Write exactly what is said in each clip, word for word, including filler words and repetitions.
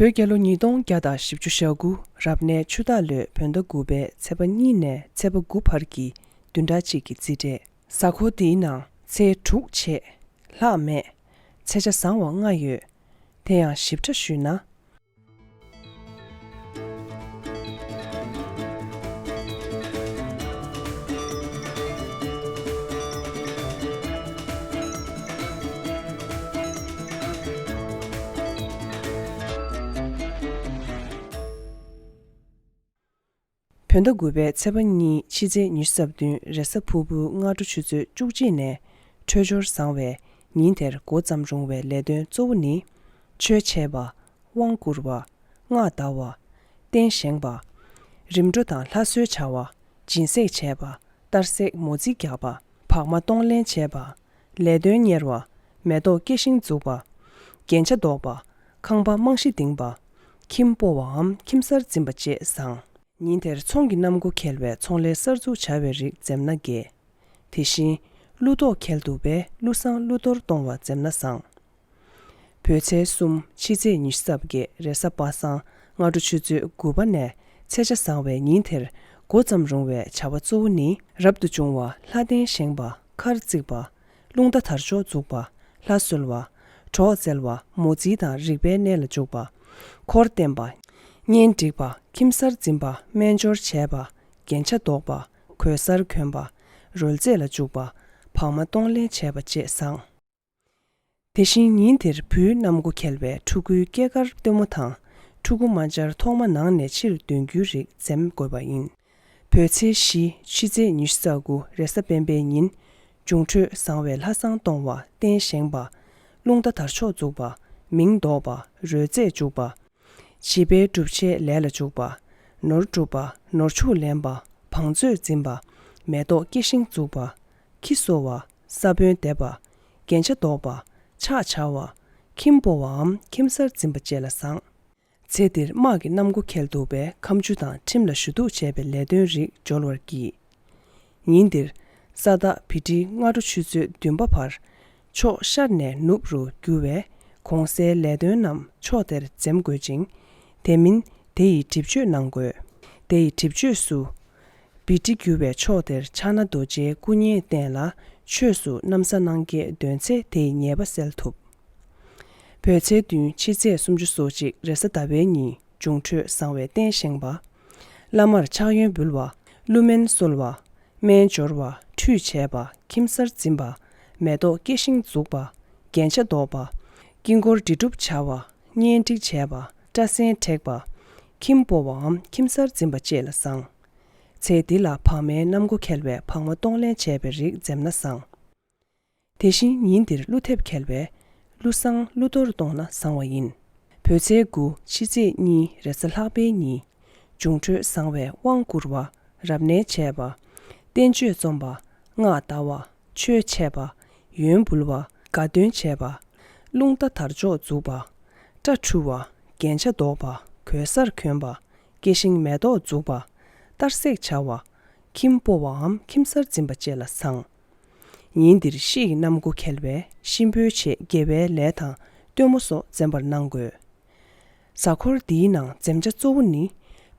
བོད་རྒྱལ་ལོ་ཉིས་སྟོང་བརྒྱ་དང་བཞི་བཅུ་ཞེ་དགུ་རབ་གནས་ཆུ་སྟག་ལོའི་བོད་ཟླ་དགུ་པའི་ཚེས་པ་གཉིས་ནས་ཚེས་པ་དགུ་བར་གྱི་བདུན་ཕྲག་གཅིག་གི་རྩིས་འབྲས། གཟའ་འཁོར་འདིའི་ནང་ཚེས་དྲུག་བྱས། ལྷག་མེད། ཚེས་ཆ་བཟང་བ་ལྔ་ཡོད། དེ་ཡང་ཞིབ་ཕྲ་ཞུས་ན། བོད་ཟླ་དགུ་པའི་ཚེས་པ་གཉིས་ཕྱི་ཚེས་ཉི་ཤུ་རྩ་བདུན་རེས་གཟའ་ཕུར་བུ་སྔ་དྲོ་ཆུ་ཚོད་བཅུ་གཅིག་ནས་འཕྲོད་སྦྱོར་བཟང་བས་ཉིན་དེར་འགོ་བརྩམས་རུང་བའི་ལས་དོན་གཙོ་བོ་ནི། ཆོས་འཆད་པ། དབང་བསྐུར་བ། སྔགས་བཟླ་བ། རྟེན་བཞེངས་པ། རིམ་གྲོ་དང་ལྷ་གསོལ་བྱ་བ། སྦྱིན་སྲེག་བྱས་པ། གཏར་སྲེག་མོ་རྩིས་རྒྱག་པ། བག་མ་གཏོང་ལེན་བྱས་པ། ལས་དོན་གཉེར་བ། མེ་ཏོག་སྐྱེ་ཤིང་འཛུགས་པ། རྒྱན་ཆ་འདོགས་པ། ཁང་པ་རྨང་གཞི་འདིང་པ། ཁྱིམ་སྤོ་བའམ་ཁྱིམ་གསར་འཛིན་པ་བཅས་བཟང་། ཉིན་དེར་ཚོང་གི་གནམ་སྒོ་ཁེལ་བས་ཚོང་ལས་གསར་འཛུགས་བྱ་བའི་རིགས་འཛེམ་ན་དགེ། དེ་བཞིན། ཀླུ་གཏོགས་ཁེལ་འདུག་པས་ཀླུ་བསང་ཀླུ་གཏོར་གཏོང་བ་འཛེམ་ན་བཟང་། བོད་ཚེས་གསུམ་ཕྱི་ཚེས་ཉི་ཤུ་རྩ་བརྒྱད་རེས་གཟའ་པ་སངས་སྔ་དྲོ་ཆུ་ཚོད་དགུ་པ་ནས་ཚེས་ཆ་བཟང་བའི་ཉིན་དེར་འགོ་བརྩམས་རུང་བའི་བྱ་བ་གཙོ་བོ་ནི། རབ་ཏུ་བྱུང་བ་ལྷ་རྟེན་བཞེངས་པ། མཁར་བརྩིགས་པ། རླུང་རྟ་དར་ལྕོག་འཛུགས་པ། ལྷ་གསོལ་བ། གྲོགས་བཙལ་བ། མོ་རྩིས་དང་རིག་པའི་གནས་ལ་འཇུག་པ། འཁོར་བསྟེན་པ། གཉེན་སྒྲིག་པ། ཁྱིམ་གསར་འཛིན་པ། སྨན་སྦྱོར་བྱས་པ། རྒྱན་ཆ་འདོགས་པ། གོས་གསར་གྱོན་པ། རོལ་རྩེད་ལ་འཇུག་པ། བག་མ་གཏོང་ལེན་བྱས་པ་བཅས་བཟང་། དེ་བཞིན་ཉིན་དེར་བུའི་གནམ་སྒོ་ཁེལ་བས་ཕྲུ་གུའི་སྐྱེས་སྐར་སྟོན་མོ་དང་། ཕྲུ་གུ་མ་འབྱར་ཐོག་མ་ནང་ནས་ཕྱིར་འདོན་རྒྱུའི་རིགས་འཛེམ་དགོས་པ་ཡིན། བོད་ཚེས་བཞི་ཕྱི་ཚེས་ཉི་ཤུ་རྩ་དགུ་རེས་གཟའ་སྤེན་པའི་ཉིན། འབྱུང་འཕྲོད་བཟང་བས་ལྷ་བསང་གཏོང་བ། རྟེན་བཞེངས་པ། རླུང་རྟ་དར་ལྕོག་འཛུགས་པ། མིང་འདོགས་པ། རོལ་རྩེད་འཇུག་པ། བྱིས་པའི་སྒྲུབ་བྱེད་ལས་ལ་འཇུག་པ། ནོར་སྒྲུབ་པ། ནོར་ཕྱུགས་ལེན་པ། བང་མཛོད་འཛིན་པ། མེ་ཏོག་སྐྱེ་ཤིང་འཛུགས་པ། ཁྱི་གསོ་བ། ས་བོན་འདེབས་པ། རྒྱན་ཆ་འདོགས་པ། ཕྱག་བྱ་བ། ཁྱིམ་སྤོ་བའམ་ཁྱིམ་གསར་འཛིན་པ་བཅས་ལ་བཟང་། ཚེ་འདིར་དམག་གི་གནམ་སྒོ་ཁེལ་འདུག་པས་ཁ་མཆུ་དང་ཁྲིམས་ལ་ཞུ་གཏུག་བྱས་པའི་ལས་དོན་རིགས་འབྱོར་བར་བགྱིད། ཉིན་འདིར་ས་བདག་བི་ཏྲི་སྔ་དྲོ་ཆུ་ཚོད་བདུན་པ་བར་ཕྱོགས་ཤར་ནས་ནུབ་རུ་རྒྱུ་བས་གོང་གསལ་ལས་དོན་རྣམས་ཕྱོགས་དེར་འཛེམ་དགོས་ཅིང་། དེ་མིན་དེ་ཡི་གྲིབ་གཅོད་གནང་དགོས། དེ་ཡི་གྲིབ་གཅོད་སུ། བི་ཏྲི་རྒྱུ་བའི་ཕྱོགས་དེར་ཕྱག་ན་རྡོ་རྗེའི་སྐུ་བརྙན་བསྟན་ལ་ཆོས་སུ་གནམ་ས་སྣང་བརྒྱད་འདོན་ཚེ་དེ་ཡི་ཉེས་པ་སེལ་ཐུབ། བོད་ཚེས་བདུན་ཕྱི་ཚེས་སུམ་ཅུ་སོ་གཅིག་རེས་གཟའ་ཟླ་བའི་ཉིན་འབྱུང་འཕྲོད་བཟང་བའི་རྟེན་བཞེངས་པ། བླ་མར་ཕྱག་གཡོན་འབུལ་བ། ཀླུ་སྨན་གསོལ་བ། སྨན་སྦྱོར་བ། ཁྲུས་བྱས་པ། ཁྱིམ་གསར་འཛིན་པ། མེ་ཏོག་སྐྱེ་ཤིང་འཛུགས་པ། རྒྱན་ཆ་འདོགས་པ། དཀྱིལ་འཁོར་འབྲི་སྒྲུབ་བྱ་བ། གཉེན་སྒྲིག་བྱས་པ། སྐྲ་སེན་བྲེག་པ། ཁྱིམ་སྤོ་བའམ་ཁྱིམ་གསར་འཛིན་པ་བཅས་ལ་བཟང་། ཚེ་འདི་ལ་བག་མའི་གནམ་སྒོ་ཁེལ་བས་བག་མ་གཏོང་ལེན་བྱས་པའི་རིགས་འཛེམ་ན་བཟང་། དེ་བཞིན་ཉིན་འདིར་ཀླུ་ཐེབས་ཁེལ་བས་ཀླུ་བསང་ཀླུ་གཏོར་གཏོང་ན་བཟང་བ་ཡིན། བོད་ཚེས་དགུ་ཕྱི་ཚེས་གཉིས་རེས་གཟའ་ལྷག་པའི་ཉིན། འབྱུང་འཕྲོད་བཟང་བས་དབང་བསྐུར་བ། རབ་གནས་བྱས་པ། བསྟན་བཅོས་རྩོམ་པ། སྔགས་བཟླ་བ། ཆོས་འཆད་པ། ཡོན་འབུལ་བ། དགའ་སྟོན་བྱས་པ། རླུང་རྟ་དར་ལྕོག་འཛུགས་པ། སྐྲ་འཁྲུ་བ། རྒྱན་ཆ་འདོགས་པ། གོས་གསར་གྱོན་པ། སྐྱེ་ཤིང་མེ་ཏོག་འཛུགས་པ། གཏར་སྲེག་བྱ་བ། ཁྱིམ་སྤོ་བའམ་ཁྱིམ་གསར་འཛིན་པ་བཅས་ལ་བཟང་། ཉིན་འདིར་དཔྱིད་ཀྱི་གནམ་སྒོ་ཁེལ་བས་གཤིན་པོའི་ཆེད་དགེ་བའི་ལས་དང་སྟོན་མོ་སོགས་འཛེམ་པར་གནང་དགོས། གཟའ་འཁོར་འདིའི་ནང་འཛེམ་བྱ་གཙོ་བོ་ནི།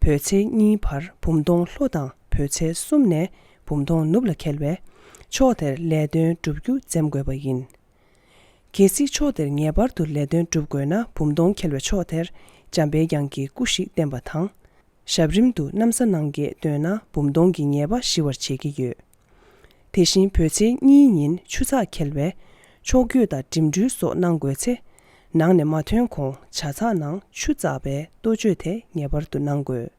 བོད་ཚེས་གཉིས་བར་བུམ་གདོང་ལྷོ་དང་བོད་ཚེས་གསུམ་ནས་བུམ་གདོང་ནུབ་ལ་ཁེལ་བས་ཕྱོགས་དེར་ལས་དོན་བསྒྲུབ་རྒྱུ་འཛེམ་དགོས་པ་ཡིན། གལ་སྲིད་ཕྱོགས་དེར་ངེས་པར་དུ་ལས་དོན་སྒྲུབ་དགོས་ན་བུམ་གདོང་ཁེལ་བའི་ཕྱོགས་དེར་འཇམ་དཔལ་དབྱངས་ཀྱི་སྐུ་ཞིག་བསྟན་པ་དང་། ཞབས་རིམ་དུ་གནམ་ས་སྣང་བརྒྱད་བཏོན་ན་བུམ་གདོང་གི་ཉེས་པ་ཞི་བར་བྱེད་ཀྱི་ཡོད། དེ་བཞིན་བོད་ཚེས་གཉིས་ཉིན་ཆུ་ཚགས་ཁེལ་བས་ཕྱོགས་བསྐྱོད་དང་འགྲིམ་འགྲུལ་སོགས་གནང་དགོས་ཚེ། ནང་ནས་མ་ཐོན་གོང་ཇ་ཚགས་ནང་ཆུ་བཙགས་པའི་གཏོ་བཅོས་དེ་ངེས་པར་དུ་གནང་དགོས།